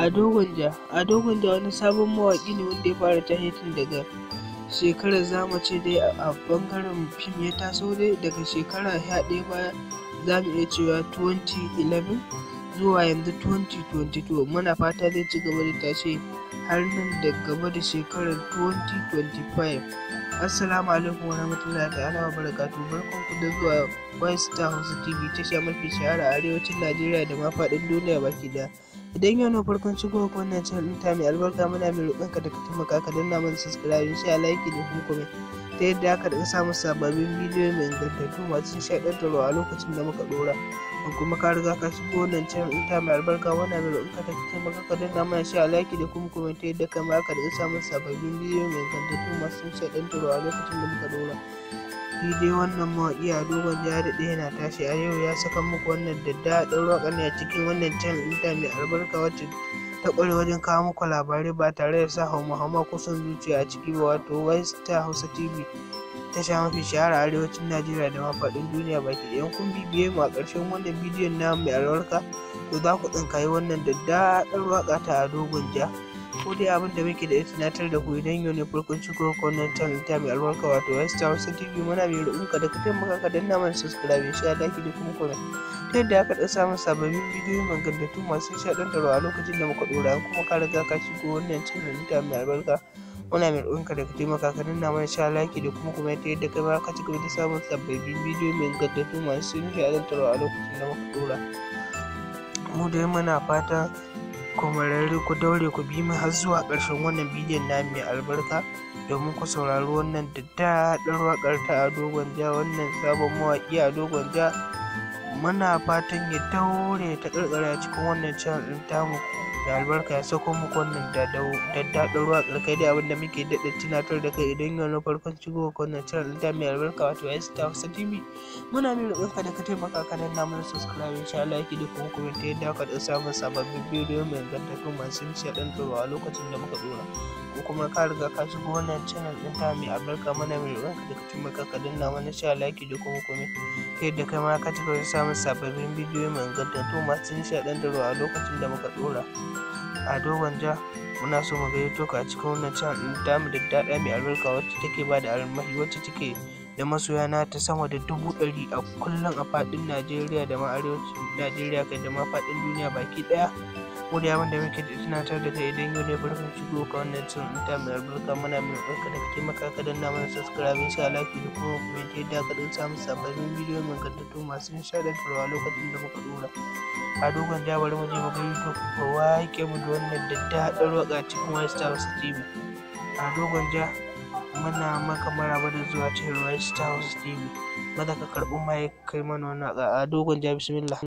Ado Gwanja. Ado Gwanja wani sabon mawaƙi ne wanda ya fara tashi tun daga shekarar, zamu ce dai, a ɓangaren fim ya taso dai daga shekara 11 baya, za mu iya cewa 2011 zuwa yanzu 2022. Muna fata zai ci gaba da tashe har nan da gaba da shekarar 2025. Assalamu alaikum wa rahmatullahi ta'ala wa barakatuhu. Barkanku da zuwa White Star Hausa TV, tasha mafi shahara a arewacin Najeriya da ma faɗin duniya baki ɗaya. Idan yau ne farkon shigowa wannan channel ɗin ta mai albarka, muna mai roƙon ka da ka taimaka ka danna mana subscribe, share, like da kuma comment, ta yadda aka daga samun sababbin bidiyo mai ingantattu masu nishaɗantarwa a lokacin da muka ɗora. In kuma ka riga ka shigo wannan channel ɗin ta mai albarka, muna mai roƙon ka da ka taimaka ka danna mana share, like da kuma comment, ta yadda kai ma aka daga samun sababbin bidiyo mai ingantattu masu nishaɗantarwa a lokacin da muka ɗora. Shi dai wannan mawaƙi Ado Gwanja ya daɗe yana tashi, a yau ya saka muku wannan daddaɗar waƙar ne a cikin wannan channel ɗin ta mai albarka, wacce ta ƙware wajen kawo muku labarai ba tare da sa hauma-hauma ko son zuciya a ciki ba, wato White Star Hausa TV, tasha mafi shahara a arewacin Najeriya da ma faɗin duniya baki ɗaya. Kun bibiye mu a ƙarshen wannan bidiyon namu mai albarka, to za ku tsinkayi wannan daddaɗar waƙa ta Ado Gwanja. Ko dai abin da muke da tunatar da ku, idan yau ne farkon shigo wannan channel ta mai albarka, wato White Star Hausa TV, muna mai roƙon ka da ka taimaka ka danna mana subscribe, share, like da kuma comment, ta yadda aka ɗan samun sababbin bidiyo magantattu masu nishaɗantarwa a lokacin da muka ɗora. Kuma ka riga ka shigo wannan channel ta mai albarka, muna mai roƙon ka da ka taimaka ka danna mana share, like da kuma comment, ta yadda kai ma ka ci gaba da samun sababbin bidiyo mai ingantattu masu nishaɗantarwa a lokacin da muka ɗora. Mu dai muna fatan kumararre ku daure ku bi mu har zuwa ƙarshen wannan bidiyon namu mai albarka, domin ku saurari wannan daddaɗar waƙar ta Ado Gwanja, wannan sabon mawaƙi Ado Gwanja. Muna fatan ya daure ta ƙarƙara cikin wannan channel ɗin tamu mai albarka, ya sako muku wannan daddaɗar waƙar. Kai dai abin da muke daɗa tunatar da kai, idan yau na farkon shigowa wannan channel ɗin tamu mai albarka, wato White Star Hausa TV, muna mai roƙon ka da ka taimaka ka danna mana subscribe, share, like da kuma comment, ta yadda aka ɗan samun sababbin bidiyo mai ingantattu masu nishaɗantarwa a lokacin da muka ɗora. Ko kuma ka riga ka shigo wannan channel ɗin ta mai albarka, muna mai roƙon ka da ka taimaka ka danna mana share, like da kuma comment, ta yadda kai ma ka ci gaba da samun sababbin bidiyo mai ingantattu masu nishaɗantarwa a lokacin da muka ɗora. Ado Gwanja, muna so mu gayyato ka a cikin wannan channel ɗin tamu daddaɗa mai albarka, wacce take ba da almahi, wacce take da masoya nata sama da 100,000 a kullum a faɗin Najeriya da ma arewacin Najeriya, kai da ma faɗin duniya baki ɗaya. Mu da abin da muke da tunatar da kai, idan yau ne farkon shigo ka wannan channel ɗin ta mai albarka, muna mai roƙon ka da ka taimaka ka danna mana subscribe, share, like da kuma comment, yadda ka ɗan samu sababbin bidiyo mai ingantattu masu nishaɗantarwa lokacin da muka ɗora. Ado Gwanja, bari mu je mu gayyato ka waƙe mu da wannan daddaɗar waƙa cikin White Star Hausa TV. Ado Gwanja, muna maka maraba da zuwa cikin White Star Hausa TV. Maza ka karɓi mic, kai mana wannan waƙa. Ado Gwanja, bismillah.